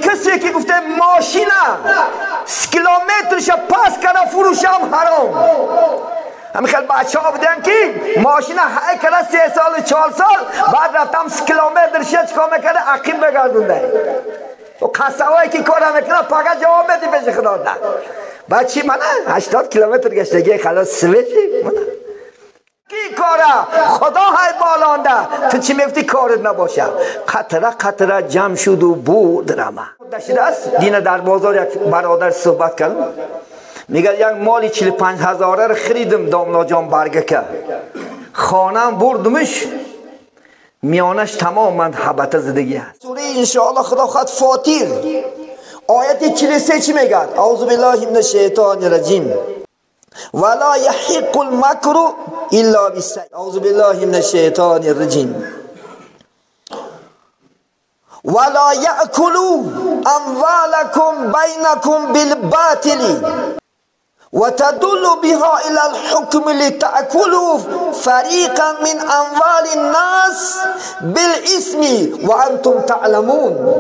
کسی که گفته ماشینا کیلومترش پاس کرده فروشم حرام. همین خیلی بچه ها بودن که ماشین های کرده 3 سال 4 سال بعد رفتم کیلومترش چیکار میکرده عقیم بگردونده. و قصه که کار میکنه پاک جواب میدی پیش خدا ده. بعد چی منه 80 کیلومتر گشتگی خلاص سویچی منه کی کاره خدا های بالانده تو چی میفتی کارت نباشه. قطره قطره جمع شد و بود رمه دشیده است. دینه در بازار یک برادر صحبت کردم، میگه یک مالی 45 هزاره رو خریدم داملا جان برگه که خانم بردمش میانش تماما حبته زدگی است. سوره انشاءالله خدا خواهد فاطر آیت 43 چی میگه؟ اعوذ بالله من الشیطان الرجیم ولا يحق المكر الا بالسيء. اعوذ بالله من الشیطان الرجیم ولا يأكلوا اموالكم بينكم بالباطل وتدل بها الى الحكم لتأكلوا فريقا من اموال الناس بالاسم وانتم تعلمون.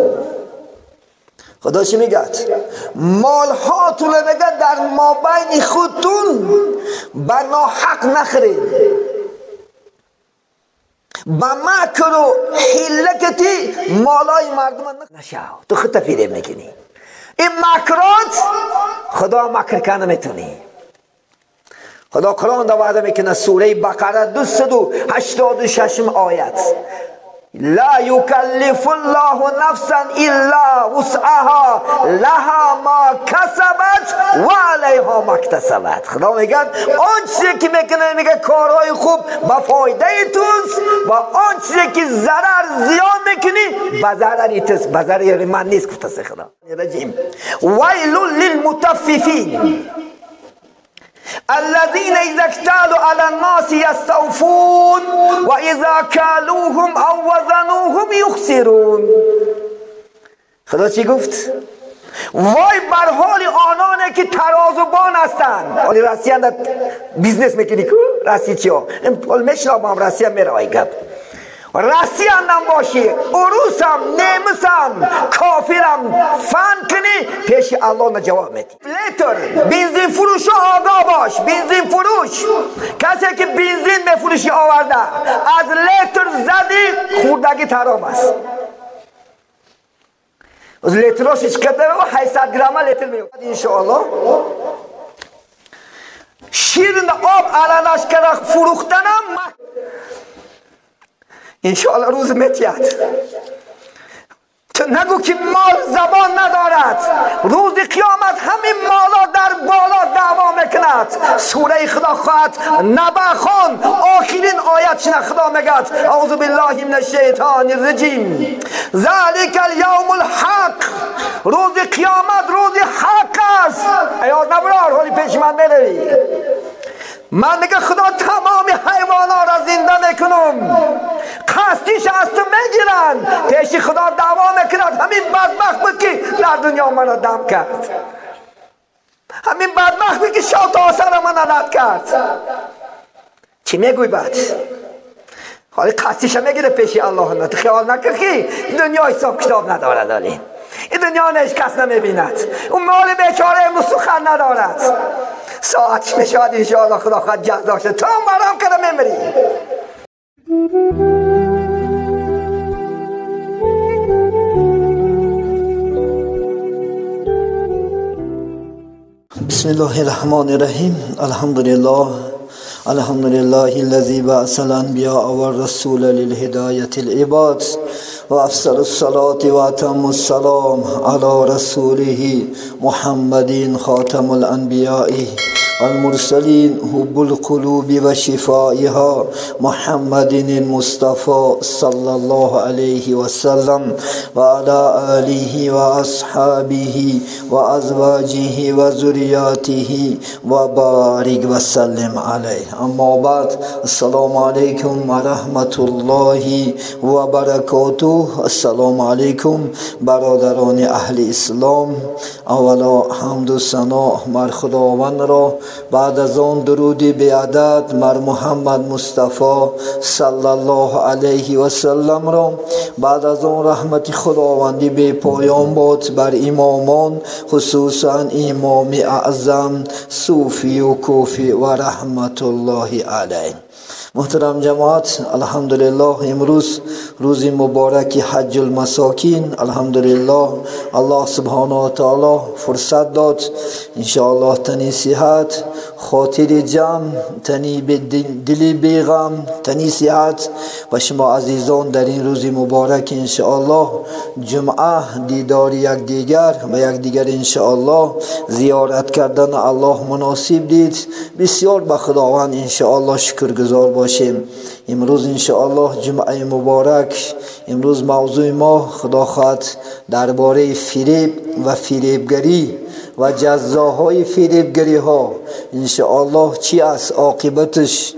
خدا چی میگه؟ مال هاتون میگه در مابین خودتون به ناحق نخرید، به مکر و حیلکتی مالای مردم نشو. تو خودت فریب میکنی. این مکرات خدا مکر کنه نمیتونی. خدا قرآن دا وعده میکنه سوره بقره 286 آیت لا يكلف الله نفسا الا وسعها لها ما كسبت وعليها ما اكتسبت. خدا میگه آن چیزی که میکنه میگه کارهای خوب با فایده توست و آن چیزی که ضرر زیان میکنی به ضرر توست، به ضرر من نیست. گفته خدا رجیم ویل للمطففین الذين إذا اكتالوا على الناس يستوفون وإذا كالوهم أو وزنوهم يخسرون. خدا چی گفت؟ وای بر حال آنانه که ترازوبان هستند. حالی راسیان در business میکنی کو؟ راسی چیا؟ حال میشنم هم راسیان میره ای گپ. راسیان هم باشی، اروسم، نمسم، کافرم فن کنی پیش الله جواب میدی. لیتر بنزین فروش آگاه باش. بنزین فروش کسی که بنزین میفروشی آورده از لیتر زدی خوردگی ترام است. از لیتراش چقدر 800 گرم لیتر میاد انشاءالله. شیرین آب علناش کرده فروختنم انشاءالله روز میتید. تو نگو که مال زبان ندارد. روز قیامت همین مالا در بالا دعوا میکند. سوره خدا خواهد نبأ خوان آخرین آیت چنه خدا میگد اعوذ بالله من الشیطان الرجیم ذلک الیوم الحق. روز قیامت روز حق است. ایاد نبرار حالی پیش من میروی. من میگه خدا تمام حیوانا را زنده میکنم، قصدیش از تو میگیرن، پیش خدا دعوا میکند. همین بدبخت بود که در دنیا منو دم کرد، همین بدبخت بود که شاد آسر منو رد کرد. چی میگوی بعد؟ حالی قصدیش میگیره پیش الله. تو خیال نکن که دنیا حساب کتاب ندارد. حالی این دنیا هیچ کس نمیبیند. اون مال بیچاره امروز سخن ندارد. ساعت میشود انشاءالله خدا خواهد جزا شد. تو هم برام کرده میمری. بسم الله الرحمن الرحیم. الحمدلله الحمد لله الذي بعث الانبیاء والرسول للهدایة العباد وافضل الصلاة واتم السلام على رسوله محمد خاتم الانبیاء والمرسلین حب القلوب وشفائها محمد المصطفى صلى الله عليه وسلم وعلى آله وأصحابه وأزواجه وذرياته وبارك وسلم عليه. اما بعد، السلام علیکم و رحمت الله و برکاته. السلام علیکم برادران اهل اسلام. اولا حمد و ثنا بر خداوند را بعد از آن درودی بیعدد مر محمد مصطفی صلی الله علیه و سلم را، بعد از آن رحمت خداوندی بی پایان باد بر امامان، خصوصا امام اعظم صوفی و کوفی و رحمت الله علیه. محترم جماعت، الحمدلله امروز روز مبارک حج المساکین. الحمدلله الله سبحانه و تعالی فرصت داد انشاءالله تنی صحت، خاطر جمع، تنی دل بیغم، تنی صحت و شما عزیزان در این روز مبارک انشاءالله جمعه دیدار یکدیگر و یکدیگر انشاءالله زیارت کردن الله مناسب دید. بسیار به خداوند انشاءالله شکرگزار باشیم. امروز انشاءالله جمعه مبارک. امروز موضوع ما خدا خواهد درباره فریب و فریبگری و جزاهای فریبگری ها انشاءالله چی است عاقبتش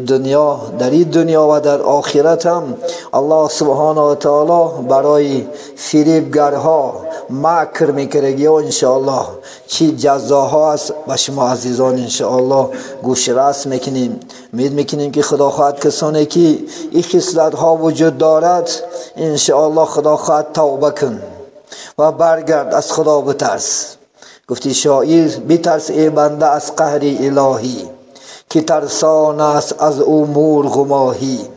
دنیا، در این دنیا و در آخرت هم الله سبحانه و تعالی برای فریبگرها مکر میکرگی و انشاءالله چی جزاها است و شما عزیزان انشاءالله گوش رس میکنیم. امید میکنیم که خدا خواهد کسانی که این خصلت ها وجود دارد انشاءالله خدا خواهد توبه کن و برگرد، از خدا بترس. گفتی شاعر بترس ای بنده از قهر الهی، که ترسان است از او مرغ و ماهی.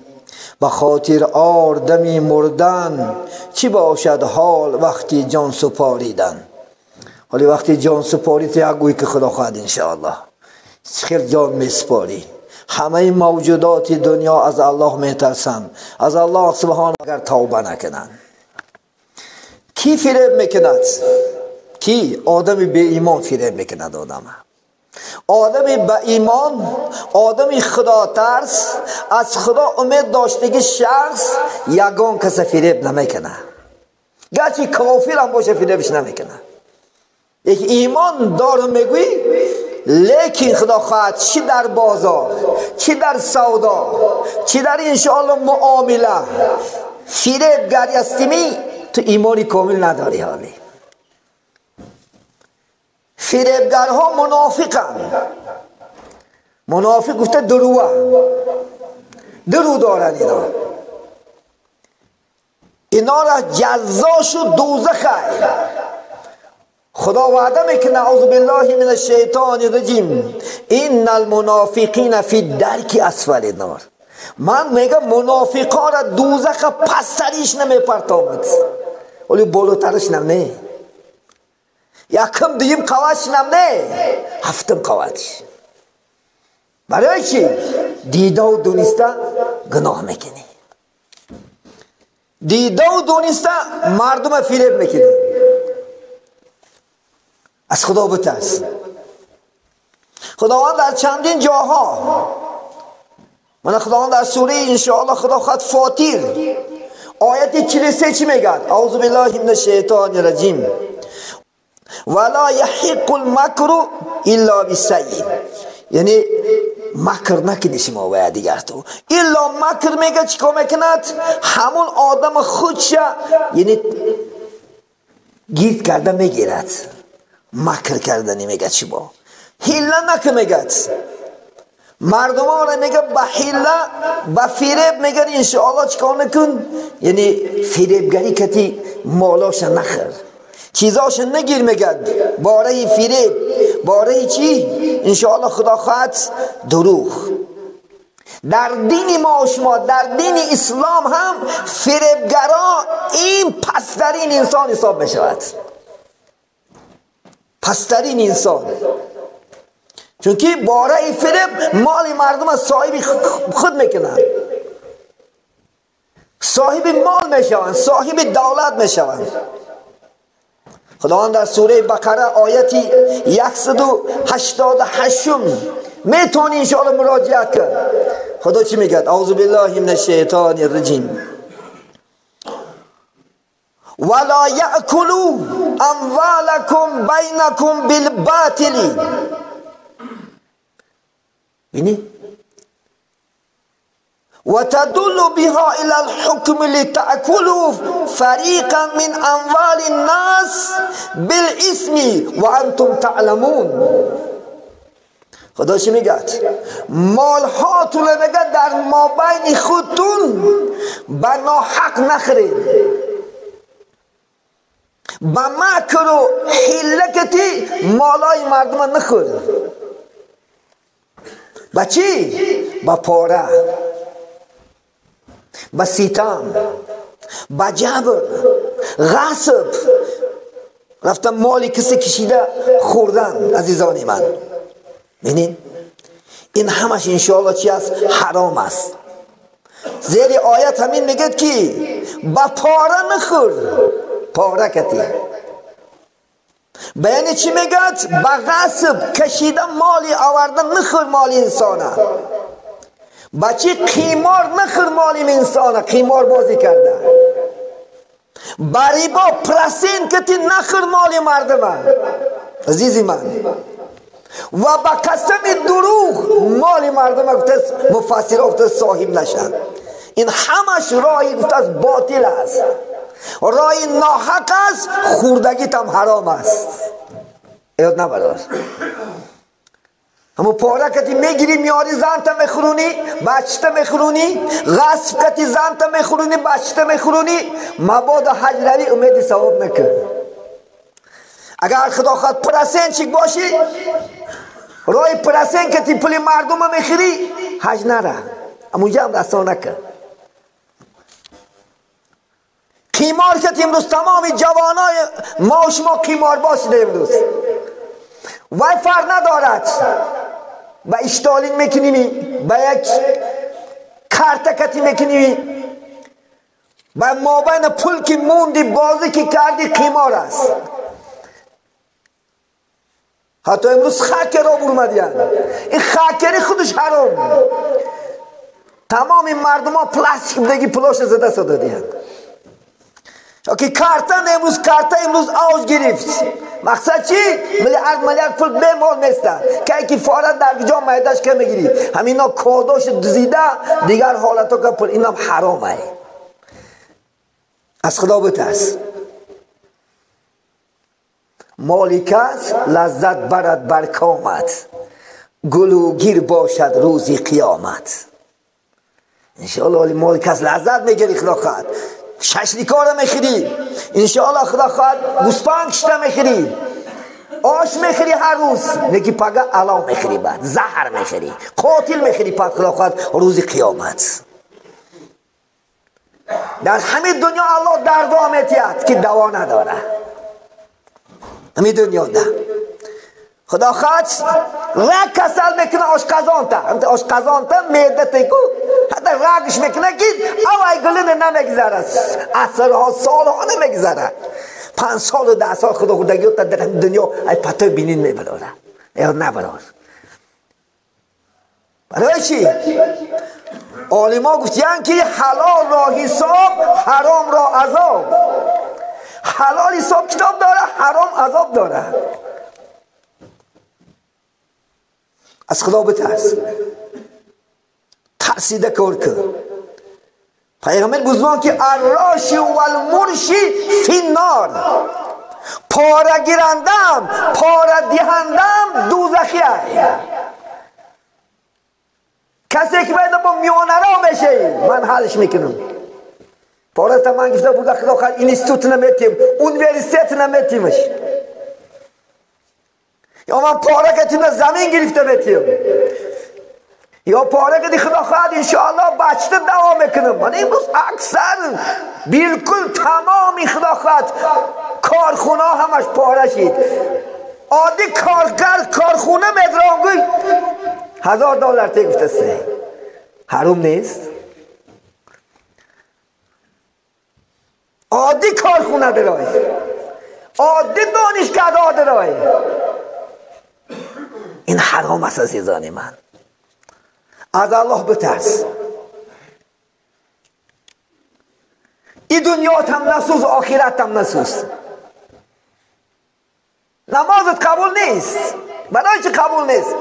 به خاطر آر دمی مردن، چی باشد حال وقتی جان سپاریدن. حالی وقتی جان سپاری تو یک گویی که خدا خواهد انشاءالله خیر جان میسپاری. همه موجودات دنیا از الله میترسند، از الله سبحانه اگر توبه نکنند. کی فریب میکند؟ کی؟ آدم به ایمان فریب میکند. آدم به ایمان، آدم خدا ترس، از خدا امید داشتگی شخص یگان کس فریب نمیکنه، گرچه کافر هم باشه فریبش نمیکنه. یک ایمان دارم میگویی، لیکن خدا خواهد چی در بازار، چی در سودا، چی در انشاءالله معامله فریبگری هستیمی، تو ایمانی کامل نداری. حالی فریبگرها منافقند. منافق گفته دروه، درو دارن اینا، اینا را جزاش و دوزخه. خدا وعده میکنه اعوذ بالله من الشیطان الرجیم ان المنافقین فی الدرک اسفل النار. من میگم منافقان را دوزخ پستریش نمیپرتامد، ولی بالاترش نه، یکم دویم قواتش نه، هفتم قواتش. برای چی؟ دیده و دونسته گناه میکنی، دیده و دونسته مردم فریب میکنی. از خدا بترس. خداوند در چندین جاها، من خداوند در سوره انشاءالله خدا خواهد فاطر آیت 43 چی میگه؟ اعوذ بالله من الشیطان الرجیم ولا یحق المکر الا بالسیء. یعنی مکر نکنی شما باید دیگر تو الا مکر میگه چیکار میکند؟ همون آدم خودش یعنی گیر کرده میگیرد. مکر کردنی میگه چی با حیله نکن میگه، مردم ها را میگه به حیله به فریب میگه انشاءالله چیکار نکن، یعنی فریبگری کتی مالاش نخر، چیزاش نگیر میگه، باره فریب، باره چی؟ انشاءالله خدا خواهد دروغ. در دین ما و شما، در دین اسلام هم فریبگرا این پسترین انسان حساب میشود، پسترین انسان، چون که باره فریب مال مردم از صاحب خود میکنن، صاحب مال میشوند، صاحب دولت میشوند. خداوند در سوره بقره آیت 188 میتونی انشاءالله مراجعه کن. خدا چی میگه؟ اعوذ بالله من الشیطان الرجیم ولا یأکلوا اموالکم بینکم بالباطل. بینی وتدل بها إلى الحكم لتأكلوا فريقا من أموال الناس بالإثم وأنتم تعلمون. خدا چی میگه؟ مال هاتون میگه در مابین خودتون به ناحق نخرید، به مکر و حیله مالای مردم نخور. به چی؟ به پاره، به ستم، به جبر، غصب، رفتن مالی کسی کشیده خوردن. عزیزان من ببینین این همش انشاءالله چی است؟ حرام است. زیر آیت همین میگه که با پاره نخور، پاره کتی. بیان چی میگه؟ با غصب کشیده مالی آوردن نخور مالی انسانه. با چی؟ قیمار نخور مالی انسانه، قیمار بازی کرده. با ریبا پرسین کتی نخور مالی مردمه. عزیزی من و با قسم دروغ مال مردم گفته مفسر گفته صاحب نشد. این همش راهی گفته از باطل است، راه ناحق است، خوردگیت هم حرام است. یاد نبردار همون پاره کتی میگیری میاری زن تا میخورونی، بچه تا میخورونی، غصب کتی زن تا میخورونی، بچه تا میخورونی، مبادا حج روی امید ثواب نکن. اگر خدا خواهد پرسین چیک باشی، رای پرسین که تی پول مردم میخری، حج نره، امونجا هم رسا نکن. قیمار که امروز تمام جوانای ما و شما قیمار باشید امروز، وای فرق ندارد با اشتالین میکنیمی، با یک کارتکتی میکنیمی، با مابین پول که موندی بازی که کردی قیمار است. حتی امروز خاکر را برمدیان، این خاکری خودش حرام. تمام این مردم ها پلاستیک بدگی پلاش زده ساده دیان. که کارتن امروز کارت امروز اوج گرفت. مقصد چی؟ میلیارد میلیارد پول به مال نیستن که که فارغ در جا میداش که میگیری همینا کاداش دزیده دیگر حالتا که پول اینم حرامه. از خدا بترس. مالی کس لذت برد بر کامت، گلوگیر باشد روزی قیامت. انشاءالله مال کس لذت میگیری خدا خواهد، ششلیکا را میخری انشاءالله خدا خواهد، گوسفند کشته میخری، آش میخری هر روز، نگی پگه علا میخری، بعد زهر میخری، قاتل میخری، پد خدا خواهد روز قیامت. در همه دنیا الله دردا میتید که دوا نداره. همه دنیا ده خدا خواهد رگ کسل میکنه آشقزان تا، آشقزان تا معده تیکو حتی رگش میکنه که اوای گلن نمیگذره، اثرها سالها نمیگذره، 5 سال و 10 سال خدا خودگی تا در دنیا ای پتو بینین میبراره یا نبرار. برای چی؟ عالما گفتن که حلال را حساب، حرام را عذاب. حلال حساب کتاب داره، حرام عذاب داره. از خدا بترس، ترسیده کار کن. پیغمبر بزرگوار که الراشی و المرشی فی النار، پاره گیرندم پاره دهندم دوزخی. کسی که باید با میانه را میشه من حلش میکنم. پاره تا من گفته بود خدا خواهد اینستیتوت نمیتیم، اونیورسیت نمیتیمش، یا من پاره که تیم زمین گرفته بتیم، یا پاره که خدا خواهد انشاءالله بچه دوا میکنم. من امروز اکثر بالکل تمامی خدا خواهد کارخونه همش پاره شید. عادی کارگر کارخونه مدرانگوی $1000 تی گفته سه حروم نیست. عادی کارخونه درای، عادی دانشگاه درای، این حرام است عزیزان من. از الله بترس. این دنیات هم نسوز، آخرت هم نسوز. نمازت قبول نیست. برای چی قبول نیست؟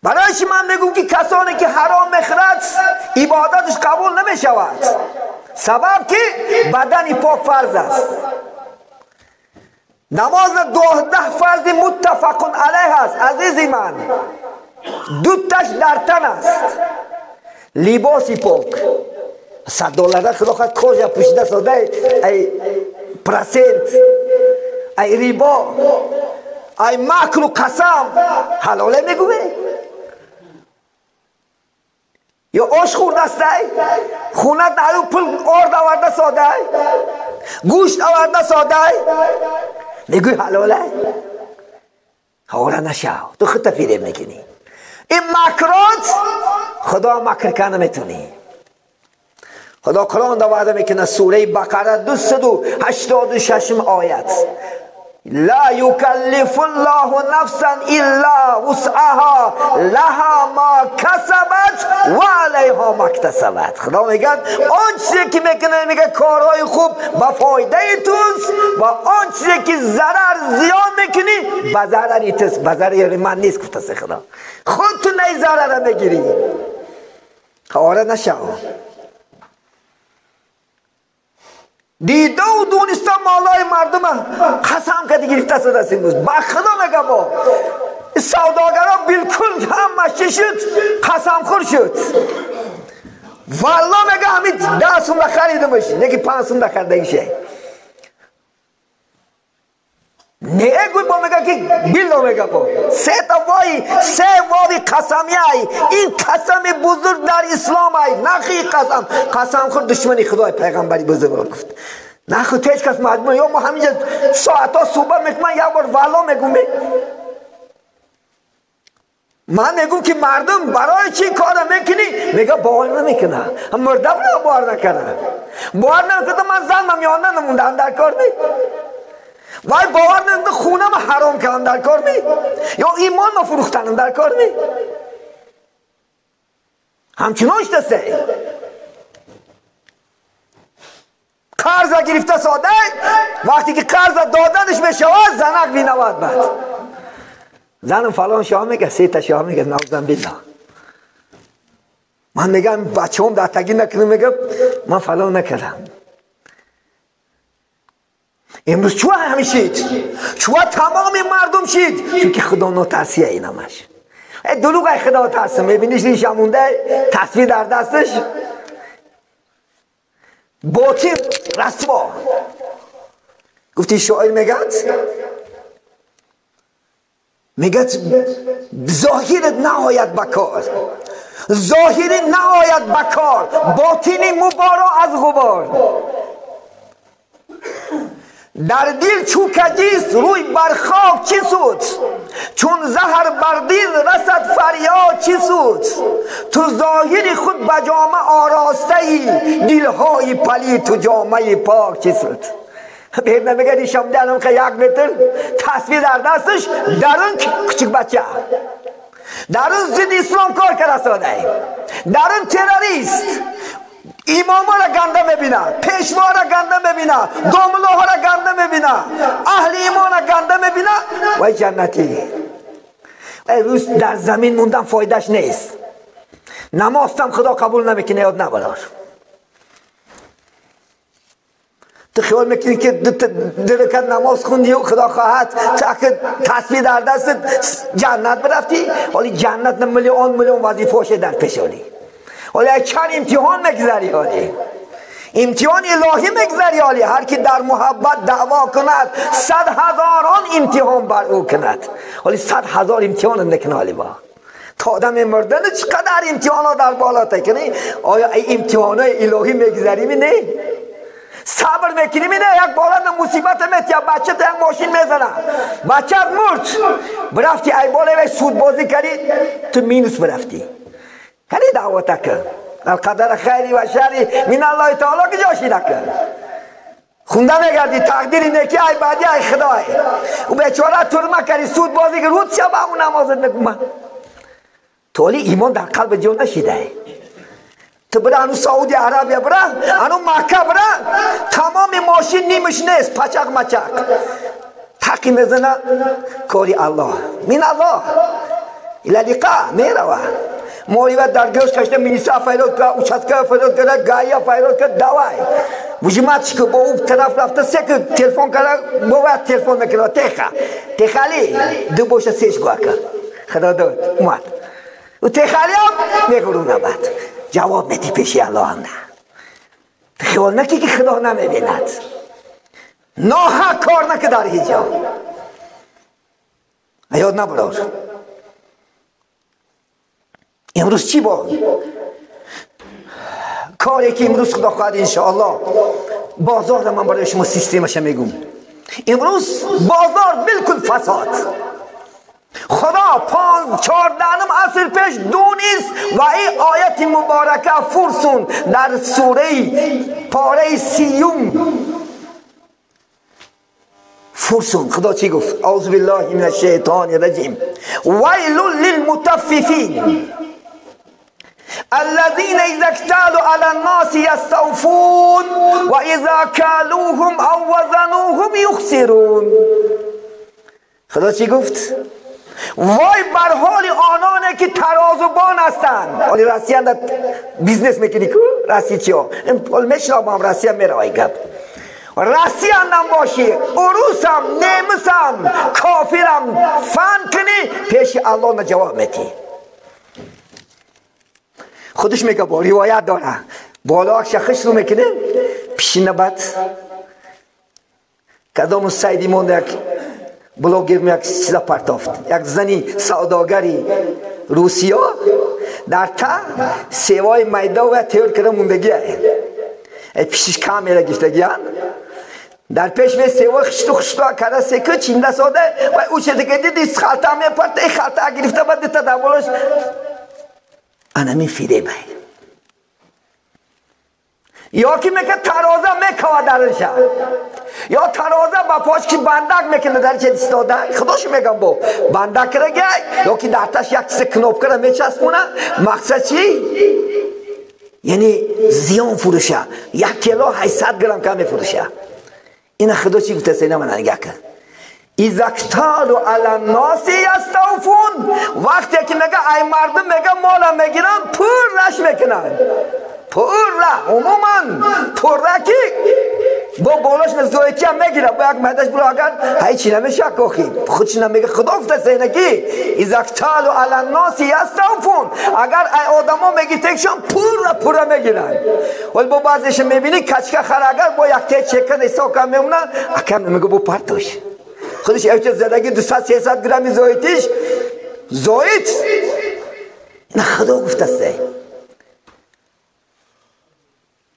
برای چی من میگم که کسانی که حرام میخورد عبادتش قبول نمیشود؟ سبب که بدن پاک فرض است. نماز 12 فرض متفق علیه است عزیزی من. دو تاش در تن است. لباسی پاک. $100 خدا خواهد کجا پوشیده ساده ای پرسنت ای ریبا ای مکر و قسم حلاله میگوه؟ یا آش خورده است خونه در پول آرد آورده ساده گوشت آورده ساده میگوی حلاله؟ حواله نشو تو خودت فریب میکنی. این مکرات خدا مکر کنه نمیتونی. خدا قرآن دا وعده میکنه سوره بقره 286 آیت لا یکلف الله نفسا الا وسعها لها ما کسبت و علیها ما اکتسبت. خدا میگه آن چیزی که میکنه میگه کارهای خوب با فایده توست و آن چیزی که ضرر زیان میکنی به ضرر توست، به ضرر من نیست. گفته خدا خودتون ای ضرر میگیری. آره نشو دیده و دونسته مالای مردم قسم که گرفته شده است امروز. با خدا میگم با سوداگرا بالکل همه چی شد قسم خور شد. والله میگه همین 10 سوم خریدمش یکی 5 سوم خریده شه. نه گوی با میگه که بیلو میگه با سه تا وای سه واوی قسمی ای. این قسم بزرگ در اسلام ای نخی قسم قسم خور دشمنی خدای پیغمبری بزرگ گفت نه خود هیچ کس مجبور یا ما همینجا ساعتا صحبت میکنم یک بار والا میگم. من میگم که مردم برای چی کار میکنی؟ میگه باور نمیکنه مرده باور نکنه باور نمیکنه من زنم یا نموندم در کار نی وای باور نمیده خونم حرام کردم در کار نی یا ایمان ما فروختنم در کار نی. همچنانش دسته قرض گرفته ساده وقتی که قرض دادنش میشود زنک بینود بعد زنم فلان شاه میگه سه تا شاه میگه نوزن بالله. من میگم بچه‌م در تگی نکنم میگم من فلان نکردم. امروز چوه همی شید چوه تمام مردم شید چون که خدا نترسیه اینمش دروغ خدا ترسه. میبینیش ریش مونده تصویر در دستش باطل رسوا. گفتی شاعر میگه ظاهرت نهایت بکار ظاهری نهایت بکار باطنی مبارا از غبار در دل چو کجیست روی بر خاک چی سود چون زهر بر دل رسد فریاد چی سود تو ظاهر خود به جامه آراسته ای دلهای پلید تو جامه پاک چی سود. بیرنه میگه ریشم دلم که 1 متر تصویر در دستش درون کوچک بچه درون ضد اسلام کار کرده ساده درون تروریست امام را گنده میبینه پیشوا را گنده میبینه داملاها را گنده میبینه اهل ایمان را گنده میبینه و جنتی. روز در زمین موندن فایدهش نیست. نمازم خدا قبول نمیکنه یاد نبرار. تو خیال میکنی که دو رکعت نماز خوندی و خدا خواهد تسبیح در دست جنت برفتی ولی جنت میلیون میلیون وظیفه در پیش آلی ولی چند امتحان میگذری حالی امتحان الهی میگذری حالی. هر کی در محبت دعوا کند 100,000 امتحان بر او کند ولی 100,000 امتحان نکنه حالی با تا آدم مردن چقدر امتحان ها در بالا تکنی. آیا ای امتحان های الهی میگذری می نه؟ صبر میکنی می نه؟ یک بالا مصیبت میت یا بچه تا یک ماشین میزنه بچه مرد برفتی ای بالا سود بازی کردی تو مینوس برفتی کلی دعوت کرد القدر خیری و شری من الله تعالی که جاشی نکرد خونده میگردی تقدیر نیکی ای بعدی ای خدای و بیچاره ترمه کردی سود بازی که رود شب همون نمازت نکن. تولی ایمان در قلب جو نشیده. تو برا هنو سعودی عربیه برا هنو مکه برا تمام ماشین نیمش نیست پچق مچق تقی میزنه کاری الله من الله الى لقاء میروه موریوت در گوش کشته میلیسا فیروز کرد اوچسکا فیروز کرد گایا فیروز کرد دوای Вужимат ки бо ӯ тараф рафта се ки телефон карда, бо телефон мекунад теха. Техали ду боша сеш гуака. Худо дод, омад. У техали ҳам мегурона бад. Ҷавоб меди пеши Аллоҳ на. Хиёл накӣ ки Худо намебинад. Ноҳақ кор накӣ дар ҳеҷ ҷо. Ёд набарор. Имрӯз чӣ бо? Коре ки имрӯз Худо хоҳад иншоаллоҳ бозор ман барои шумо системаша мегум. Имрӯз бозор билкул фасод. Худо 14 аср пеш донист ва ин ояти муборака фурсун дар сураи пораи 30 фурсун. Худо чӣ гуфт? Аузу биллаҳи минаш шайтони раҷим. Вайлун лилмутаффифин الذين إذا اكتالوا على الناس يستوفون وإذا كالوهم أو وزنوهم يخسرون. خدا چی گفت؟ وای بر حال آنانه که ترازوبان هستند. حالی راستی هم در business میکنی که راستی چی ها؟ حال میشنم هم راستی هم میره گپ. راستی هم باشی، عروسم، نمسم، کافرم فن کنی پیش الله نه جواب میتی. خودش میگه با روایت داره بالا شخص رو میکنه پیشینه بعد کدام سیدی مونده یک بلاگر یک چیزا پرتافت یک زنی سوداگری روسیا در تا سیوای میدا و تیور کرده موندگیه ای پیشش کاملا گشتگیان در پیش می سیوای خشتو خشتو کرده سکه چینده ساده و او چیزی که دیدی خالتا میپرد ای خالتا گرفته بعد دیتا در بالاش انمی فریبه یا که میگه ترازه میکوه درشه یا ترازه با پاش که بندک میکنه در چه ایستاده خداش میگم با بندک رگه یا که در تاش یک چیز کنوپ کرده میچسبونه مقصد چی؟ یعنی زیان فروشه 1 کیلو 800 گرم کم میفروشه. این خدا چی گفته؟ سینه من نگاه کن. اذا اکتالوا علی الناس یستوفون. وقتی که میگه ای مردم میگه مالا میگیرن پرش میکنن پره عموما پره که با بالاش نزدویتی هم میگیره با یک مهدش برو اگر هیچی نمیشه کاخی خودش نمیگه خدا گفته سینگی اذا اکتالوا علی الناس یستوفون. اگر ای آدما میگی تکشان پره پره میگیرن ولی با بعضیش میبینی کچکه خر اگر با یک ته چکن حساب کم میمونه اکم میگه با پرتوش خودش اوچه زدگی 200-300 گرمی زایتیش زایت نه خدا گفته است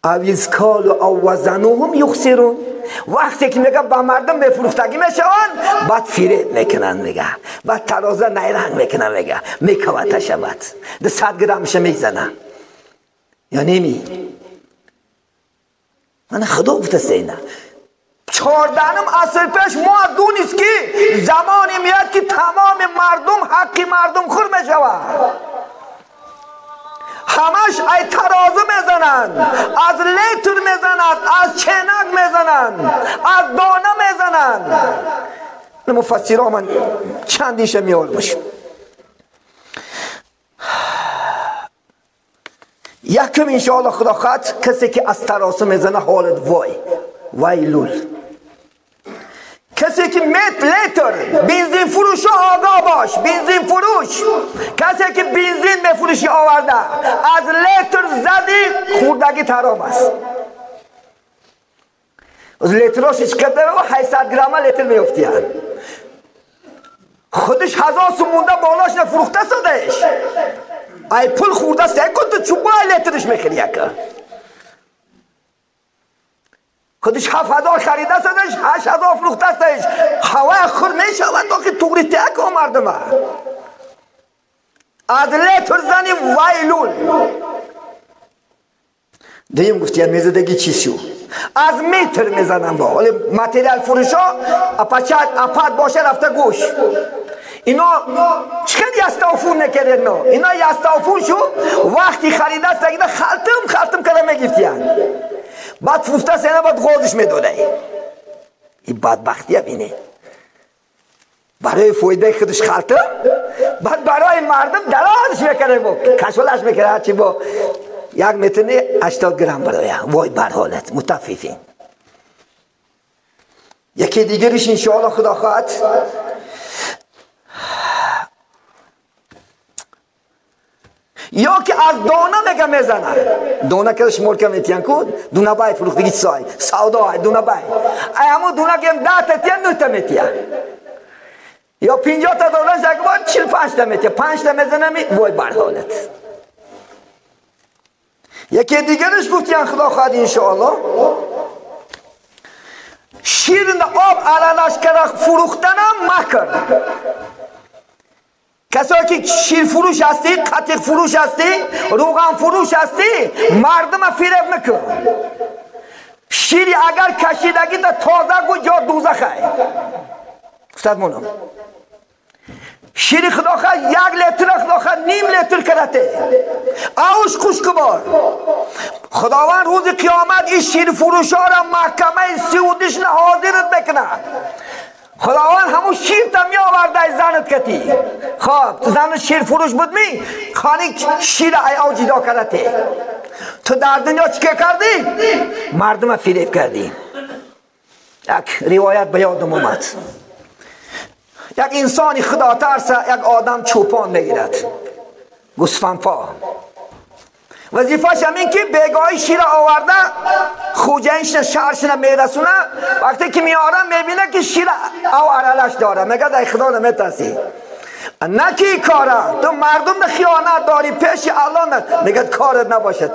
اویز کالو او وزنوهم یخسرون. وقتی که میگه با مردم بفروختگی میشوند بعد فریب میکنن میگه بعد ترازه نیرنگ میکنن میگه میکوتش بعد 200 گرمش میزنه یا نمی من خدا گفته است اینا 14 عصر پیش ما دونست که زمانی میاد که تمام مردم حقی مردم خور میشود. همش ای ترازو میزنند، از لیتر میزنند، از چنگ میزنند، از دانه میزنند. مفسرها من چندیش میارمش. یکم انشاءالله خدا خواهد کسی که از ترازو میزنه حالت وای ویلول. کسی که مت لیتر بنزین فروش آگاه باش، بنزین فروش کسی که بنزین میفروشی آورده از لیتر زدی خوردگی ترام است. از لیتراش چقدر و 800 گرم لیتر میافتیان خودش 1000 سومونده بالاش نفروخته سادش ای پول خورده است یک تو چوبا لیترش میخری یک خودش 7000 خریده استش 8000 فروخته استش هوای خور میشود تا که توری تک مردم از لیتر زنی ویلول. دیم گفتی میزدگی چی شو از متر میزنم با ولی متریال فروشا اپاد باشه رفته گوش اینا چقدر یستوفون نکردن اینا یستوفون شو وقتی خریده است خلطم خلطم کرده میگفتیان بعد فروخته سینه بعد غازش میداده. این بدبختی بینه برای فایده خودش خلطم بعد برای مردم دلالش میکنه با کشولش میکنه هرچی با یک متر 80 گرم برای وای بر حالت متففین. یکی دیگرش انشاءالله خدا خواهد یا که از دانه میگه میزنه دانه که شمار که میتین کن دونه بای فروختگی سای سودا دونه بای همون دونه که 10 تا تیان 9 تا میتیه یا 50 تا دانه یک بار 45 تا میتیه 5 تا میزنه می وای بر حالت. یکی دیگرش گفتیان خدا خواهد انشاءالله شیرین آب علالش کرده فروختنم مکن. کسایی که شیر فروش هستی، قطیق فروش هستی، روغن فروش هستی، مردم فریب نکن. شیری اگر کشیدگی تا تازه گو جا دوزخه. استاد مونم شیر خدا خواه 1 لیتر خدا خواه نیم لیتر کرده اوش خوشگوار. خداوند روز قیامت این شیر فروش ها را محکمه سعودیش حاضرت بکنه. خداوند همون شیر تا می آورده زنت کتی. خب زن شیر فروش بود می خانی شیر ای او جدا کرده. تو در دنیا چیکار کردی؟ مردم فریب کردی. یک روایت به یادم اومد. یک انسانی خدا ترسه یک آدم چوپان میگیرد گوسفندپا. وظیفه‌اش هم این که بیگاهی شیر آورده خوجه‌اش شهرش میرسونه. وقتی که میاره میبینه که شیر او عرلش داره میگه ای خدا نمیترسی نه که کاره تو مردم خیانت داری پیش الله نه. میگه کارت نباشه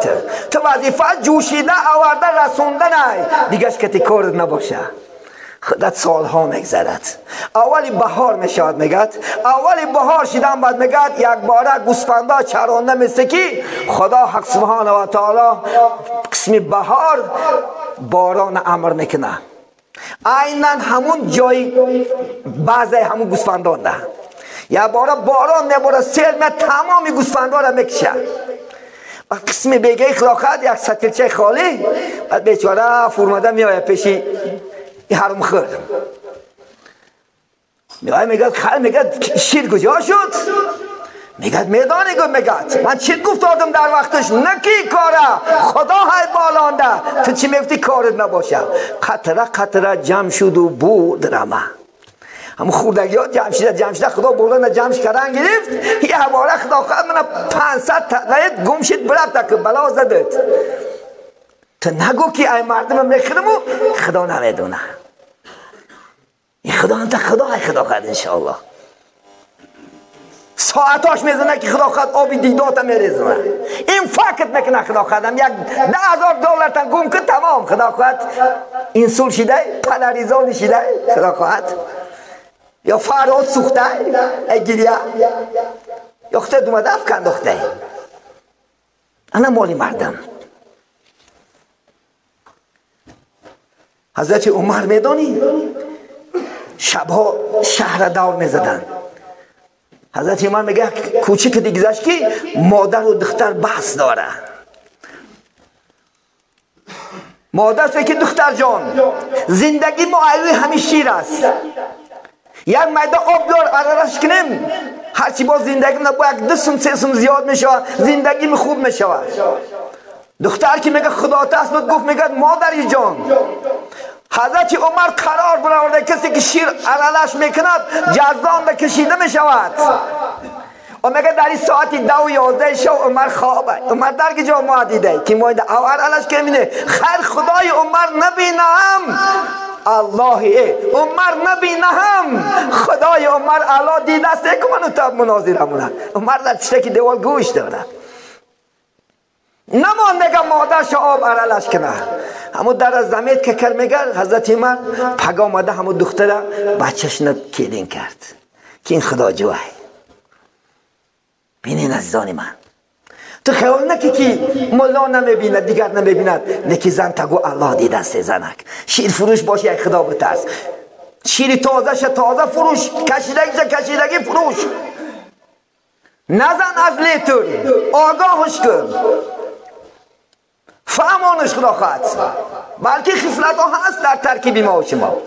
تو وظیفه جوشیده آورده رسونده نه دیگهش که کارت نباشه. خودت سالها میگذرد. اولی بهار میشود میگد اولی بهار شدن بعد میگد یک باره گوسفندا چرانده مثل کی خدا حق سبحانه و تعالی قسم بهار باران امر میکنه. عینا همون جای بعضی همون گوسفندان ده یک باره باران میباره سیل می تمام گوسفندا را میکشه. و قسم بیگه خلاقت یک سطلچه خالی بعد بیچاره فرماده میآید پیشی حرم خور میگه میگه خیلی میگه شیر کجا شد؟ میگه میدانی گفت میگه من چی گفت دادم در وقتش نکی کاره خدا های بالانده تو چی میفتی کارت نباشه. قطره قطره جمع شد و بود رمه هم خوردگی ها جمع شده جمع شده خدا بردن جمعش کردن گرفت یه باره خدا خواهد من 500 تا گم شد برفت که بلا زدت. تو نگو که ای مردم میخرم و خدا نمیدونه. این خدا انت خدا خدا خواهد انشاءالله ساعتاش میزنه که خدا خواهد آبی دیداتا میریزنه این فکت میکنه خدا خواهدم یک 10,000 دلار تا گم کن تمام خدا خواهد اینسول شده پلاریزان شده خدا خواهد یا فراد سوخته ای گریه یا خودت اومده افکن داخته. انا مالی مردم. حضرت عمر میدانی شبها شهر دور میزدن. حضرت عمر میگه کوچک دیگذشت که مادر و دختر بحث داره. مادر که دختر جان زندگی ما ایوی همین شیر است. یک میده آب دار عرارش کنیم هرچی با زندگی ما با یک 2 سم 3 سم زیاد میشه زندگی می خوب میشه. دختر که میگه خدا ترس بود گفت میگه مادری جان حضرت عمر قرار برآورده کسی که شیر علالش میکند جزان کشیده میشود. و میگه در این ساعت 2 و 11 شب عمر خوابه. عمر در کجا ما دیده که ما او علالش که میبینه خیر خدای عمر نبینم الله عمر نبینم خدای عمر الله دیده است که منو تا مناظره مونه. عمر در پشت دیوال گوش داره نمان میگه مادرش آب عرلش کنه. همون در از زمین که کر میگه حضرت عمر پگاه آمده همون دختره بچهش کیلین کرد که این خدا جوه. بینین عزیزان من تو خیال نکی که ملا نمیبیند دیگر نمیبیند نکی زن تگو الله دیده است. زنک شیر فروش باشی ای خدا بترس. شیر تازه شه تازه فروش کشیدگی کشیدگی فروش نزن از لیتر آگاهش کن فهمانش خدا خواهد. بلکه خصلت ها هست در ترکیب ما و شما.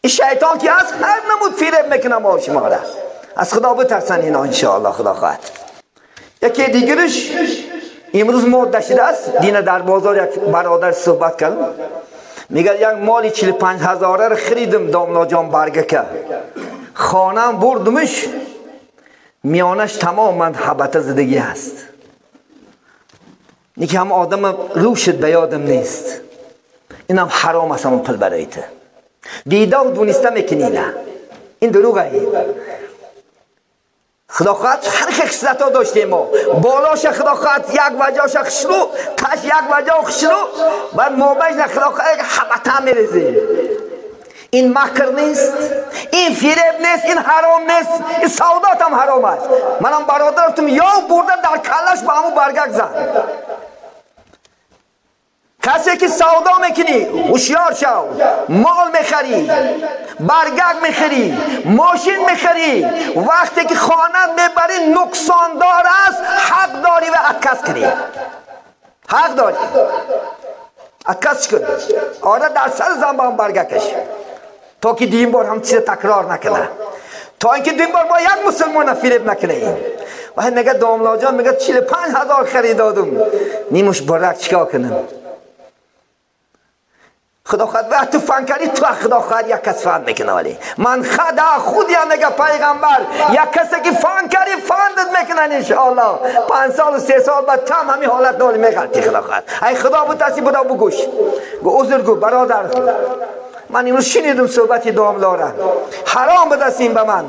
این شیطان که هست هر نمود فریب میکنه ما و شما را. از خدا بترسن اینا انشاءالله خدا خواهد. یکی دیگرش Имрӯз модда шудааст. Дина дар бозор як бародар суҳбат кардам. Мегӯяд як моли 45 ҳазораро харидам домлоҷон баргака. Хонам бурдумш, миёнаш тамоман ҳабата зидагӣ аст. Неки ҳам одам рӯшид ба ёдам нест. Инам ҳаром аст ҳамон пул барои ту. Дида дониста мекунӣ на. Ин дурӯғ аст. Худо хоҳад ҳар хел хислатҳо доштем мо. Болоша худо хоҳад як ваҷоша хушрӯ, таш як ваҷо хушрӯ, баъд мобайна худо хоҳад ҳабата мерезем. Ин макр нест, ин фиреб нест, ин ҳаром нест, ин савдот ҳам ҳаром аст. Манам бародар гуфтам ё бурда дар каллаш ба ҳамун баргак зан. Касе ки савдо мекунӣ ҳушёр шав, мол мехарӣ, баргак мехарӣ, мошин мехарӣ, вақте ки хона мебарӣ нуқсондор аст, ҳақ дорӣ ва отказ кунӣ. Ҳақ дорӣ отказ кун. Оре дар сар зан ба ҳам баргакаш, то ки дин бор ҳам чиз такрор накунад, то инки дин бор бо як мусулмона фиреб накунад. Ва мегӯяд домлоҷон, мегӯяд 45 ҳазор харидодум, нимуш барак чикор кунам? Худо хоҳад ва ту фан кардӣ, ту худо хоҳад як кас фан мекунад. Вале ман хада худям мега пайғамбар, як касе ки фан кардӣ фандат мекунад иншоаллоҳ. 5 сол 3 сол баъд там ҳамин ҳолат дорӣ меғалти худо хоҳад. Ай худо бутарсӣ, буда бугӯш, гу узр гу бародар, ман имрӯз шунидум суҳбати домлора, ҳаром бидастим ба ман,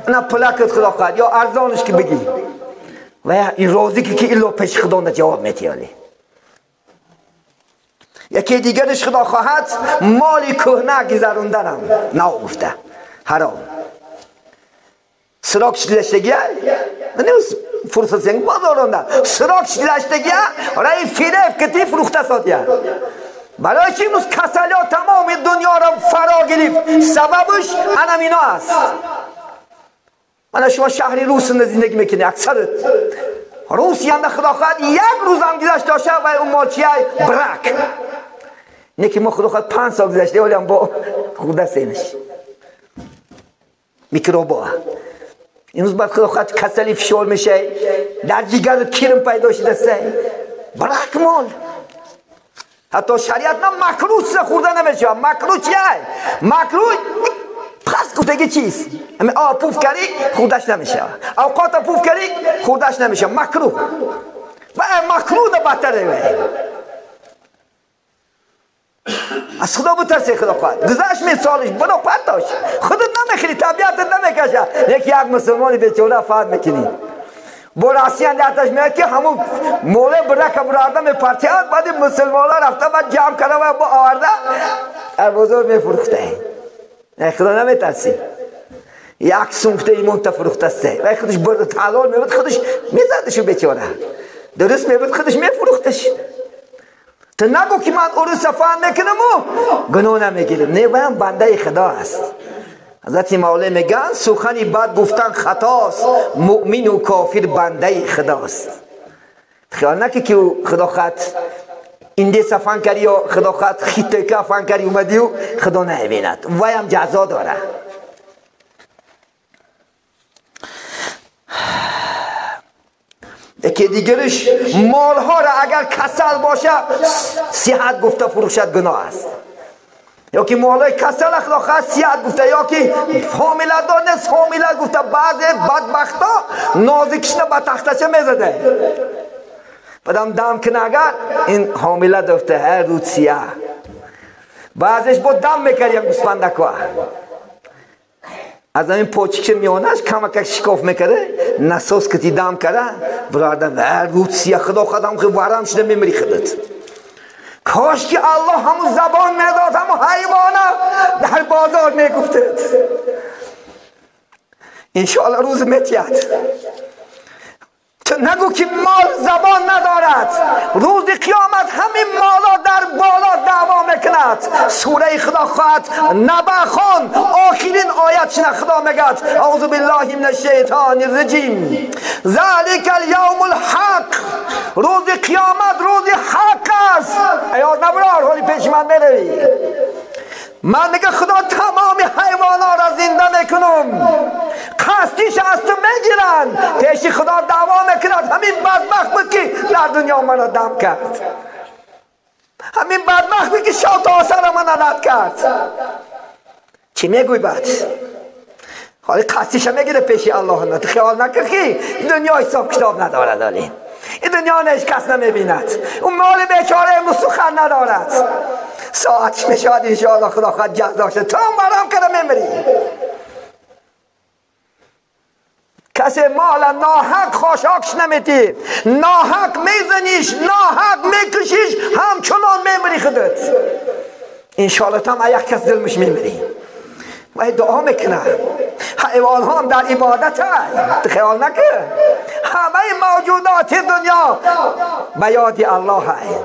на пулакат худо хоҳад ё арзонаш ки бигӣ. Ва ин розӣ ки илло пеши худо на ҷавоб метиёлӣ. Яке дигарش خدا خواهد مالی کهنه گذروندنم نگفته حرام. Срок гузаштагия фурсат бозоронда срок гузаштагия раи фиреб кити фурӯхта содия. Барои чи имрӯз касалиҳо тамоми дунёро фаро гирифт? Сабабаш анам ино аст. Мана шумо шаҳри Русинда зиндагӣ мекунед, аксарат Русиянда худо хоҳад як рӯзам гузашт дошта ва он молчияй брак. Не ки мо худо хоҳад 5 сол гузашта, ҳолиам бо хурда сенаш микробо. Имрӯз баъд худо хоҳад касали фишор мешай, дар ҷигарат кирм пайдо шудасай. Брак мол. Ҳатто шариат на макрӯҳ чиза хӯрда намешавад. Макрӯҳ чия? Макрӯҳ пас гуфтаги чиз. Ҳамин об пуф карӣ хӯрдаш намешавад. Авқота пуф карӣ хӯрдаш намешавад. Макрӯҳ. Ва макрӯҳ да бадтаре. Аз худо бутарсӣ худо хоҳад. Гузашт мисолиш, буро партош. Худат намехӯрӣ, табиатат намекашад. Яки як мусулмони бечора фаҳм мекунӣ. Бо Россиян дасташ меояд ки ҳамун моле бирака бурарда мепартияд, баъди мусулмонҳо рафта ва ҷамъ карда ва бо оварда дар бозор мефурӯхта. Худо наметарсӣ. Як сум гуфта имонта фурӯхтаст. Ва худаш бурд ҳалол мебуд, худаш мезадашу бечора. Дуруст мебуд, худаш мефурӯхташ. Ту нагӯ ки ман уруса фаҳм мекунаму гуноҳ намегирам. Не, ваям бандаи худо аст. Ҳазрати Мавло мегӯянд сухани бад гуфтан хатост, муъмину кофир бандаи худост. Хиёл накӣ ки худо хоҳад индеса фан карӣ ё худо хоҳад хитойка фан карӣ омадию худо намебинад. Ваям ҷазо дорад. Яке дигараш молҳоро агар касал боша сиҳат гуфта фурӯшад гуноҳ аст. Ё ки молҳои касал худо хоҳад сиҳат гуфта, ё ки ҳомиладор нест ҳомила гуфта. Баъзе бадбахтҳо нозикишна ба тахтача мезада. Баъдам дам кина агар ин ҳомила дошта ҳар рӯз сиҳ. Баъзеш бо дам мекард як гӯсфандакҳо. Аз ҳамин почикча миёнаш камакак шикоф мекарда, насос кити дам карда, бародарам ҳар рӯз сиҳ худо хоҳад ҳам варам шуда мемири худат. Кош ки Аллоҳ ҳамун забон медод, ҳамун ҳайвона дар бозор мегуфтед. Иншоаллоҳ рӯз метиҳад. Ту нагӯ ки мол забон надорад. Рӯзи қиёмат ҳамин моло дар боло даъво мекунад. Сураи худо хоҳад наба хон, охирин оят чина худо мегӯяд: аъузу биллаҳи мин ашшайтони рраҷим. Залика аlyавму лҳақ. Рӯзи қиёмат рӯзи ҳақ аст. Аёд наброр, ҳоли пеши ман меравӣ. Ман мега худо тамоми ҳайвонҳоро зинда мекунам. قصدیش از تو میگیرن. پیش خدا دعوا میکند همین بدبخت بود که در دنیا منو دم کرد، همین بدبخت بود که شاه تا سر من رد کرد. چی میگوی بعد؟ حالا قصدیش میگیره پیش الله. نه خیال نکن که دنیا حساب کتاب ندارد، این دنیا هیچ کس نمیبیند. اون مال بیچاره امروز سخن ندارد، ساعتش میشود انشاءالله خدا خواهد جزا شد. تو هم برام کرده میمری. کسی مال ناحق خاشاکش نمیتی، ناحق میزنیش، ناحق میکشیش، همچنان میمری خودت. انشاءالله هم یک کس دلمش میمری و دعا میکنه. حیوان هم در عبادت هست، خیال نکن. همه موجودات دنیا به یاد الله هست